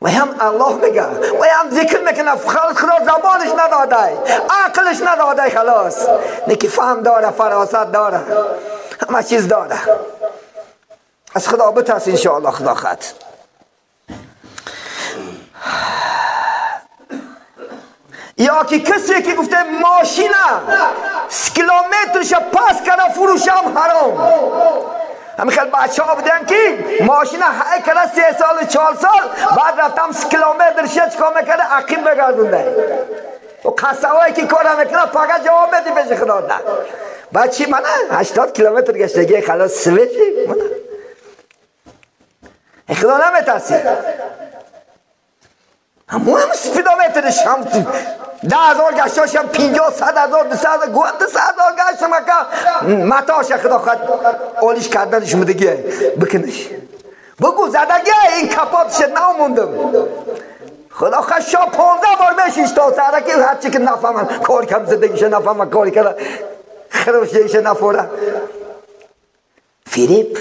و هم الله میگه و هم ذکر میکنه. خدا زبانش نداده، عقلش نداده، خلاص نکی فهم داره، فراست داره، همه چیز داره. از خدا بترس انشاءالله خدا خد. یا که کسی که گفته ماشینه کیلومترش پاس کرده فروشم حرام. همین خیلی بچه ها بودن که ماشین های کرده 3 سال 4 سال بعد رفتم کیلومترش چیکار میکرده عقیم بگردونده. و قصه هایی که کار میکنه پاکه جواب میدی پیش خدا ده. بعد چی منه 80 کیلومتر گشتگی خلاص سویچی منه. خدا نمیترسی. همون هم سپیدومترش هم 10,000 گشتاش هم 50 100,000 200,000 200,000 گشت مکه متاش خدا خود اولیش کردنش مدگیه بکنش بگو زدگیه این کپاتش نموندم. خدا خود شا 15 بار میشیش تا سره که هرچی که نفهمن کار کم زدگیشه نفهمن کاری کرده خروشیشه نفوره فریب.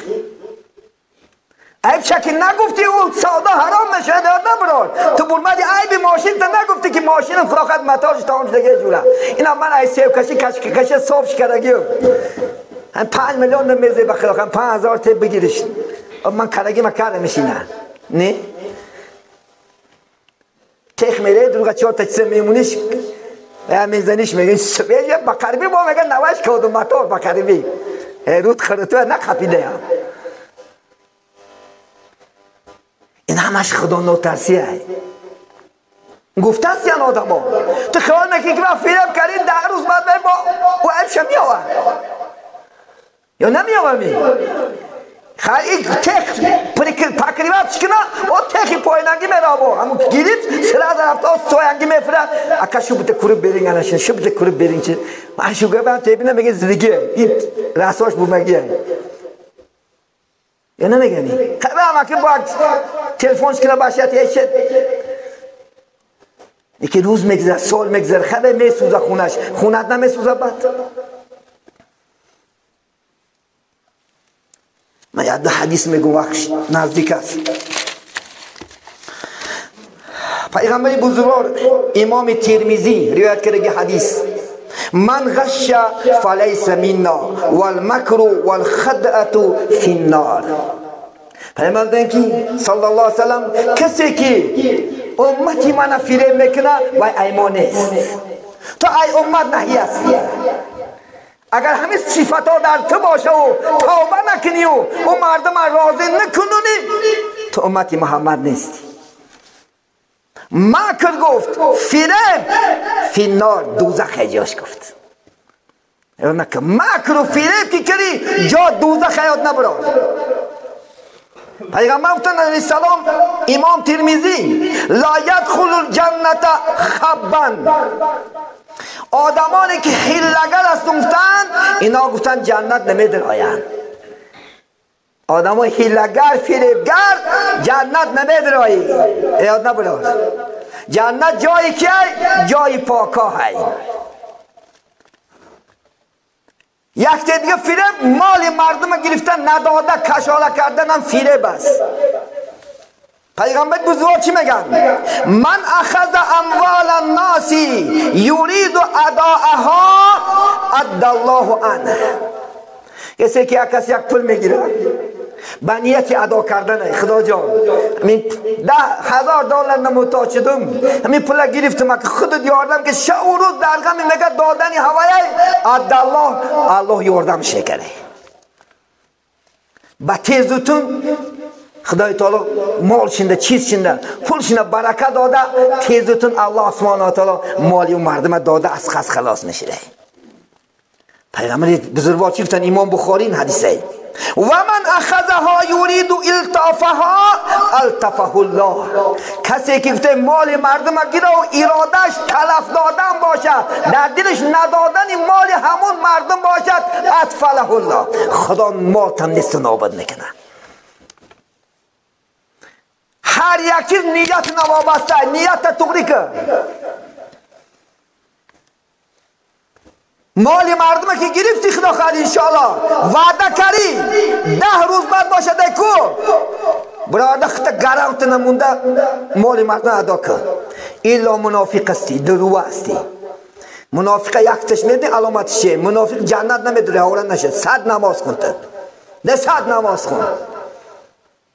عیب شکی نگفتی او ساده حرام میشه نبراد. تو برمدی عیب ماشین تا نگفتی که ماشینم خدا خد متاج تمام شده جوره. اینا من ای سیب کشی کش کش صافش کردگیم. هم 5 میلیون نمیزه به خدا خد 5000 تا بگیرش. من کردگی ما کار میشینه. نه؟ تخ میره دروغ 4 تا چیز میمونیش. و میزنیش میگه سویج با قریبی با میگه نواش کردم متار با قریبی. رود خرتو نه خپیده. این همش خدا نوترسیه. گفته است یعنی آدم ها تو خیال نکنی که من فریب کردی 10 روز بعد با او عیبش میآور یا نمیآور می خیلی تخ پکریوات کنه او تخی پایینگی میره با همون گیرید سر رفت او سوینگی میفره اکا شو بده کوره برینگ انشین شو بده کوره برینگ چه من شو گفتم تبینه میگه زندگیه این رساش بومگیه یا نمیگنی خیلی هم که باید تلفنش کنه باشد یه چه یکی روز میگذره سال میگذره خیلی میسوزه خونش خونت نمیسوزه. بعد من یاد حدیث میگم وقت نزدیک است. پیغمبر بزرگوار امام ترمذی روایت کرده حدیث من غش فلیس منا والمکر والخدعة فی النار. پیغمبر که صلی الله علیه وسلم کسی که امتی من فریب میکنه وای ایمان نیست. تو ای امت نهی است. اگر همین صفت ها در تو باشه و توبه نکنی و او مردم راضی نکنونی تو امتی محمد نیستی. مکر گفت فریب فی النار دوزخ جاش گفت. مکر و فریب که کردی جا دوزخ یاد نبراد. پیغمبر گفتن علیه السلام امام ترمذی لا یدخل الجنة خبا. آدمانی که حیله‌گر هستند گفتن اینا گفتن جنت نمیدرآیند. آدمای حیله‌گر فریبگر جنت نمیدرآیی یاد نبراد. جنت جایی که جای پاکا هست. یک دیگه فریب مال مردم گرفتن نداده کشاله کردن هم فریب است. پیغمبر بزرگ چی میگن؟ من اخذ اموال الناس یرید اداءها ادى الله عنه. کسی که یک کسی یک پول میگیره ба нияти адо кардане худо ҷон ҳамин $10,000 намуҳтоҷ шудум ҳамин пула гирифтум ки худат ёрдам ки шабу рӯз дар ғами мега додани ҳавояй адаллоҳ аллоҳ ёрдамш мекард ба тезутун худои таоло мол шинда чиз шинда пул шинда барака дода тезутун аллоҳ субҳонаҳу ва таоло моли мардума дода аз хас халос мешида. پیغمبر بزرگوار چی گفتن؟ امام بخاری این حدیثه و من اخذها یرید الطافها الطفه الله. کسی که گفته مال مردم گیره و ارادش تلف دادن باشد، در دلش ندادن مال همون مردم باشد، اطفله الله، خدا مال تم نیست نابود میکنه. هر یک چیز نیت نوابسته، نیت تغری که مال مردم که گرفتی خدا خواهد انشاءالله وعده کردی 10 روز بعد باشه کو برادر خود گرانت نمونده مال مردم ادا کن. الا منافق هستی، دروغ هستی. منافق یک تش میدی علامتش چیه؟ منافق جنت نمیدونه، اورن نشه. 100 نماز خون، ده 100 نماز خون.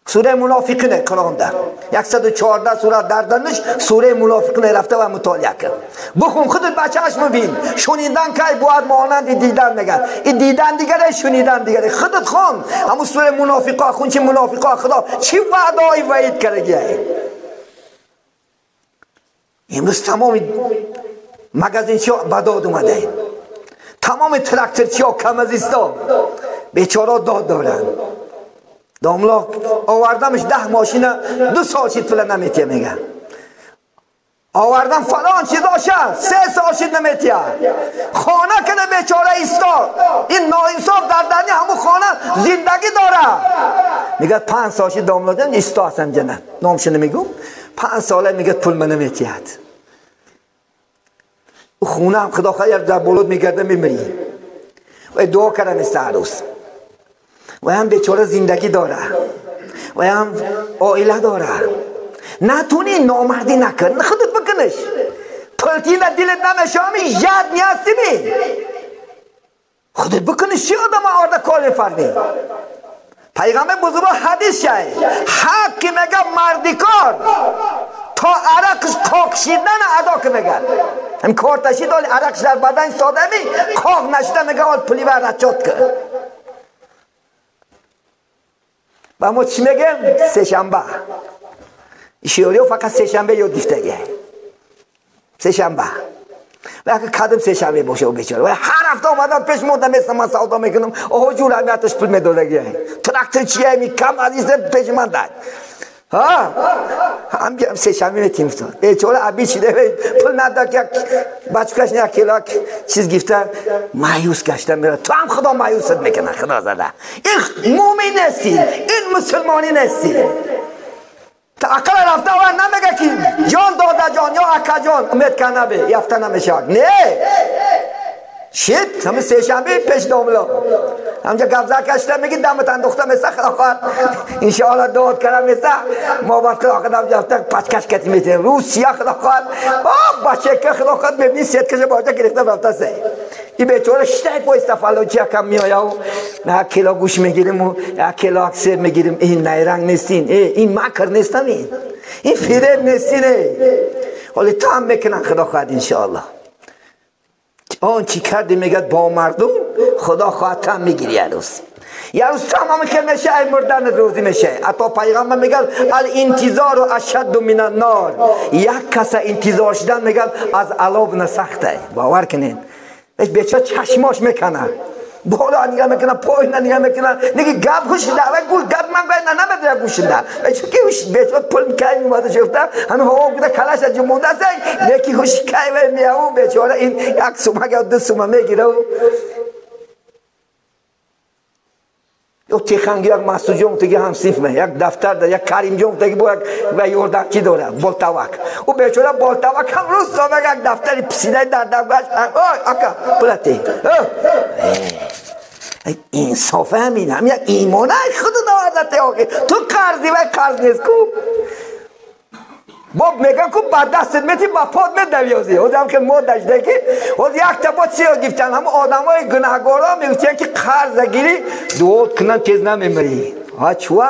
سوره منافقین قرآن در 114 سوره در دانش سوره منافقین رفته و مطالعه کرد. بخون خودت بچه‌اش مبین. شنیدن کی باید مانند دیدن میگن. این دیدن دیگره، شنیدن دیگره. خودت خون همون سوره منافقا خون، چه منافقا خدا چی وعده‌ای وعید کرده. امروز تمام مگازینچی‌ها بداد اومده، تمام تراکتورچی‌ها کمزیستا بیچاره‌ها داد دارن. داملا آوردمش 10 ماشین 2 سال شد پول نمیتیه میگه. آوردم فلان چیز داشته 3 سال شد نمیتیه. خانه کنه بیچاره ایستاد، این ناانصاف در دنیا همون خانه زندگی داره. میگه 5 سال شد داملا جان ایستا هستم جنت، نامش نمیگم. 5 ساله میگه پول من نمیتیه. او خونه هم خدا خیر در بلود میگرده میمیری. و دعا کردم است و هم بیچاره زندگی داره و هم عائله داره. نتونی نامردی نکن، خودت بکنش. پلتی در دلت نمیشه، همی جد نیستی می خودت بکنش. چی آدم آرده کار میفرمی؟ پیغمبر بزرگوار حدیث شه حق که میگه مردی کار تا عرقش قاق شیدن ادا که میگه هم کار تشید آلی عرقش در بدن ساده می قاق نشده میگه آل پلی و رچات که. و ما چی میگیم؟ سه شنبه. شیوریو فقط سه شنبه یاد گرفته. سه شنبه. و اگه کدوم سه شنبه باشه و بیچاره. و هر هفته اومدم پیش مردم مثل من سودا میکنم. اوه جور همیتش پول میدادگیه. تراکتور چیه می کم عزیز پیش من داد. ها هم سه شنبه میتیم افتاد. بیچاره ابی چیده پول نداد که بچکش نه کلاک چیز گرفته مایوس گشته میره. تو هم خدا مایوست میکنه. خدا زده این مومن نیستی، این مسلمانی نیستی. تا عقل رفته و نمیگه که جان داده جان یا اکا جان امید کنه به یافته نمیشه. نه شد همه سه شنبه پیش داملا همجا قبضه کشته میگی دمت انداخته مثل خدا خواهد انشاءالله داد کردم مثل ما باید خدا خواهد یافته پچکش کتی میتیم روسیه خدا خواهد بچه که خدا خواهد میبینی سیت کشه باجا گرفته رفته سه این بیچاره شتای پایسته فلان چی کم میآید و نه کیلو گوش میگیریم و یک کیلو اکسیر میگیریم. این نیرنگ نیستین، این مکر نیستم، این فریب نیستین. حالا تا هم میکنن خدا خواهد انشاءالله. آن چی کردی میگه با مردم خدا خواهد تم میگیری. یه روز تمام خیر میشه، ای مردن روزی میشه. حتی پیغمبر میگه الانتظار اشد من النار. یک کس انتظار شدن میگه از علاو نسخته. باور کنین بیچاره چشماش میکنه، بالا نگاه میکنه، پایین نگاه میکنه، نگه گپ خوش ده گوش گپ من گوی نه نمیدونه گوش ده. چون که هوش بیچاره پول میکنه میومده شفته همه هوا بوده کلاش از مونده است. یکی هوش کی میاو بیچاره این یک سومه یا 2 سومه میگیره و یا تخنگ یک مسعود جان دیگه هم صنف می یک دفتر ده یک کریم جان دیگه با یک و یوردکی داره بالتوک. او بیچاره بالتوک هم روز صبح یک دفتر پسیده در دبش آی آقا پلاتی. انصاف همین هم یک ایمانه خود نوردته آقا تو قرضی و قرض نیست کو باب میگن کو با دستت میتی با پاد میدویازی. آدم که ما داشته که از یک تا با چی گفتن هم آدمای گناهکارا میگفتن که قرض گیری دعا کنن تیز نمیمری. ها چوا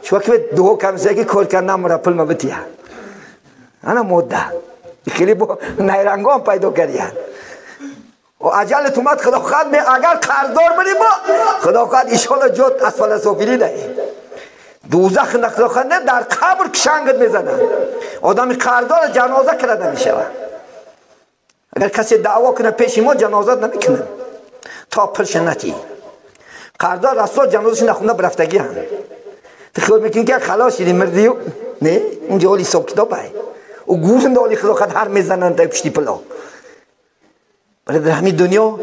چوا که دو کم که کار کردن مرا پول ما بتیا انا مده خیلی با نیرنگام پیدا کردن و عجل تومد خدا خواهد می اگر قرضدار بری با خدا خواهد ایشالا جد اسفل سافلی دهی دوزخ خدا خواهد نه در قبر کشنگت میزنن آدم قرضدار جنازه کرده میشود اگر کسی دعوا کنه پیش ما جنازه نمیکنه تا پلش نتی قرضدار رسول جنازهش نخونده برفتگی هم تو خیال میکنی که خلاص شدی مردی نه اونجا حالی حساب کتاب های و گورند حالی خدا خواهد هر میزنن تا پشتی پلا. ولی در همین دنیا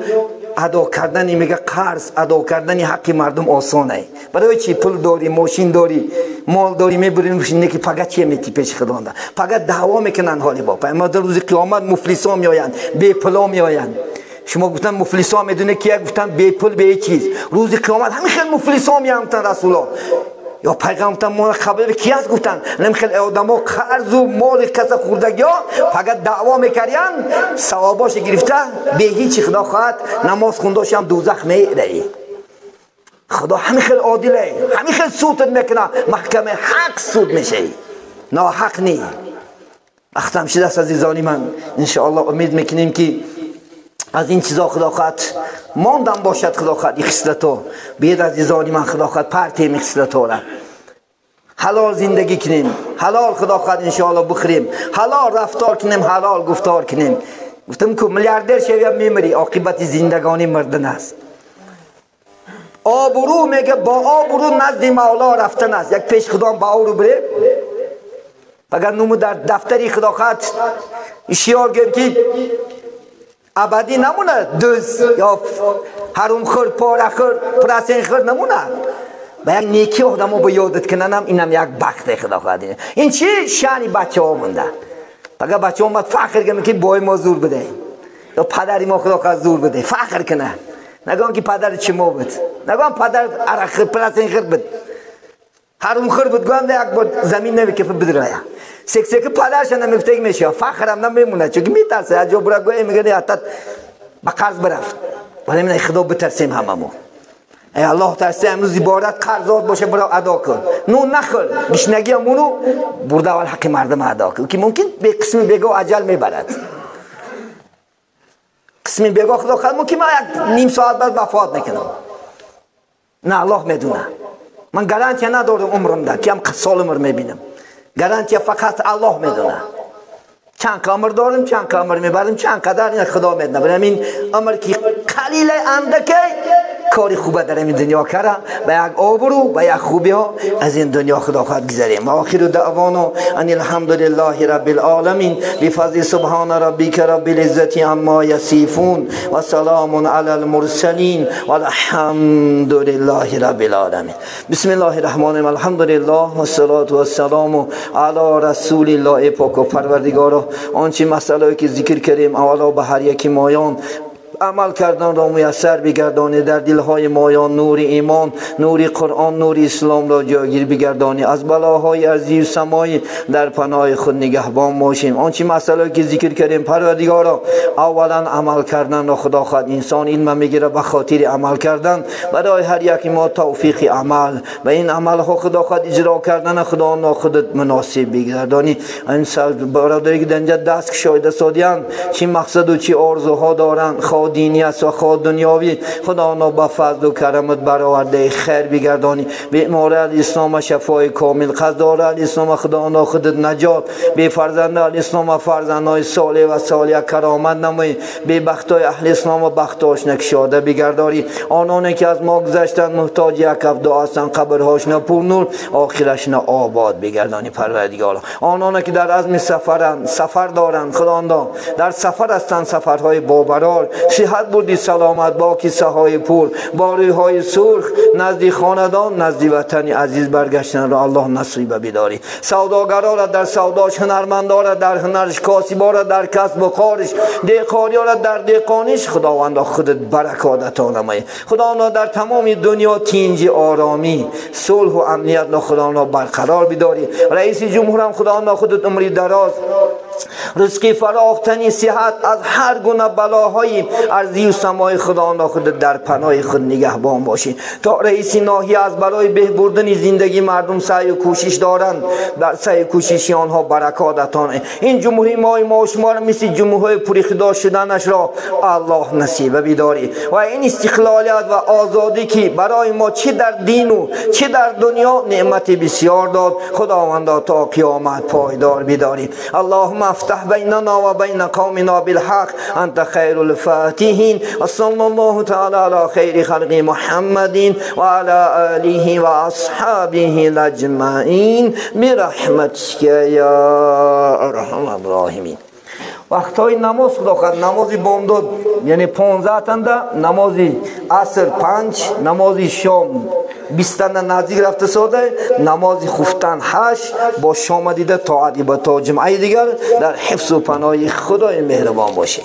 ادا کردن میگه قرض ادا کردن حق مردم آسانه. برای چی پول داری ماشین داری مال داری میبرین نه که پگه چی میتی پیش خداونده پگه دعوا میکنن حالی با اما در روز قیامت مفلسا میآیند بی پولا میآیند. شما گفتن مفلسا میدونه کیه؟ گفتن بی پول بی چیز. روز قیامت همین خیلی مفلسا میآیند گفتن رسولا یا پیغمبر گفتن ما خبر کی هست؟ گفتن نم خیلی آدما قرض و مال کس خوردگی ها فقط دعوا میکردن ثواباش گرفته به هیچ خدا خواهد نماز خونداش هم دوزخ میره. خدا همین خیلی عادله همین خیلی سود میکنه محکمه حق سود میشه ناحق نی. اختم شده است عزیزانی من. انشاءالله امید میکنیم که از این چیزا خدا خواهد ماندم باشد خدا خواهد این خصلت‌ها بید عزیزانی من خدا خواهد پرتیم این خصلت‌ها را حلال زندگی کنیم حلال خدا خواهد انشاءالله بخوریم حلال رفتار کنیم حلال گفتار کنیم. گفتم که میلیاردر شوی میمری عاقبت زندگانی مردن است. آبرو میگه با آبرو نزد مولا رفتن است. یک پیش خدا با آبرو بره اگر نمو در دفتری خدا خواهد اشیار گیم که ابدی نمونه دوز یا حروم خور پاره خور پرسین خور نمونه با یک نیکی آدمو به یادت کننم اینم یک بخت خدا خواهد. این چی شانی بچه ها مونده اگر بچه ها فخر کنه که بای ما زور بده یا پدری ما خدا خواهد زور بده فخر کنه نگم که پدر چی ما بود نگم پدر عرق خور پرسین خور بود حروم خور بود گویم یک بار زمین نمی کفه بدرایا سکسک پدرش نمیفته میشه فخرم نمیمونه چون میترسه از جا برا گوی میگه حتی به قرض برفت. ولی من خدا بترسیم هممون ای الله ترسه امروز عبارت قرضات باشه برا ادا کن نون نخور گشنگی همونو برده اول حق مردم ادا کن که ممکن به قسم بگو عجل میبرد قسم بگو خدا خواهد ممکن من یک نیم ساعت بعد وفات میکنم نه الله میدونه من گارانتیا ندارم عمرم ده که هم سال عمر میبینم گارانتیا فقط الله میدونه چند عمر دارم چند عمر میبرم چند قدر این خدا میدونه. برای این عمر که قلیل اندکه کاری خوبه در این دنیا کرده به یک آبرو به یک خوبی ها از این دنیا خدا خواهد گذریم. و آخر دعوانا ان الحمدلله رب العالمین بفضل سبحان ربک رب العزة عما یصفون و سلام علی المرسلین والحمد لله رب العالمین. بسم الله الرحمن الرحیم. الحمدلله و الصلاة و السلام علی رسول الله. پاک و پروردگارا آنچه مسئله که ذکر کردیم اولا به هر یکی مایان عمل کردن را میسر بگردانی، در دلهای مایان نور ایمان، نور قرآن، نور اسلام را جاگیر بگردانی، از بلاهای ارضی و سمایی در پناه خود نگهبان باشیم. آنچه مسئله که ذکر کردیم پروردگارا اولا عمل کردن را خدا خواهد انسان علم میگیره به خاطر عمل کردن، برای هر یک ما توفیق عمل و این عمل ها خدا خواهد اجرا کردن خدا را خودت مناسب بگردانی. این برادری که در اینجا دست کشایده سادیان چی مقصد و چی آرزوها دارند، خواه دینی است و خواه دنیاوی، خدا را به فضل و کرمت برآورده خیر بگردانی. بیمار الاسلام شفای کامل، قصدار الاسلام خدا را خودت نجات، بی فرزند الاسلام فرزندای صالح و صالح کرامت نمایی، بی بختای اهل اسلام و بختاش نکشاده بگرداری. آنانی که از ما گذشتند محتاج یک دعا هستند، قبرهاشون پر نور، آخرشون آباد بگردانی پروردگارا. آنانی که در عزم سفرند، سفر دارند، خداوندا در سفر هستند، سفرهای بابرار، صحت بردی سلامت با کیسه های پر، با های سرخ نزدی خاندان، نزدی وطن عزیز برگشتن را الله نصیب بداری. سوداگرا را در سوداش، هنرمندا را در هنرش، کاسبا را در کسب و کارش، دهقانیا را در دهقانیش، خداوندا خودت برکات عطا نمایی. خداوندا در تمام دنیا تینج آرامی، صلح و امنیت را خداوندا برقرار بداری. رئیس جمهورم خداوندا خودت عمری دراز رزقی فراختنی صحت از هر گونه بلاهای ارضی و سمای خدا خود در پناه خود نگهبان باشید. تا رئیس ناحیه از برای بهبردن زندگی مردم سعی و کوشش دارند، در سعی و کوشش آنها برکات عطا. این جمهوری ما و شما را مثل جمهوری پریخدار شدنش را الله نصیب بیداری و این استقلالیت و آزادی که برای ما چه در دین و چه در دنیا نعمت بسیار داد، خداوند تا قیامت پایدار بیداری. اللهم افتح بيننا وبين قومنا بالحق أنت خير الفاتحين وصلى الله تعالى على خير خلق محمد وعلى آله وأصحابه الأجمعين برحمتك يا أرحم الراحمين. وقتهای نماز خدا خواهد نماز بامداد یعنی 15 تنده، نماز عصر 5، نماز شام 20 تنده نزدیک رفته ساده، نماز خفتن 8 با شام دیده تا تا جمعه دیگر در حفظ و پناه خدای مهربان باشید.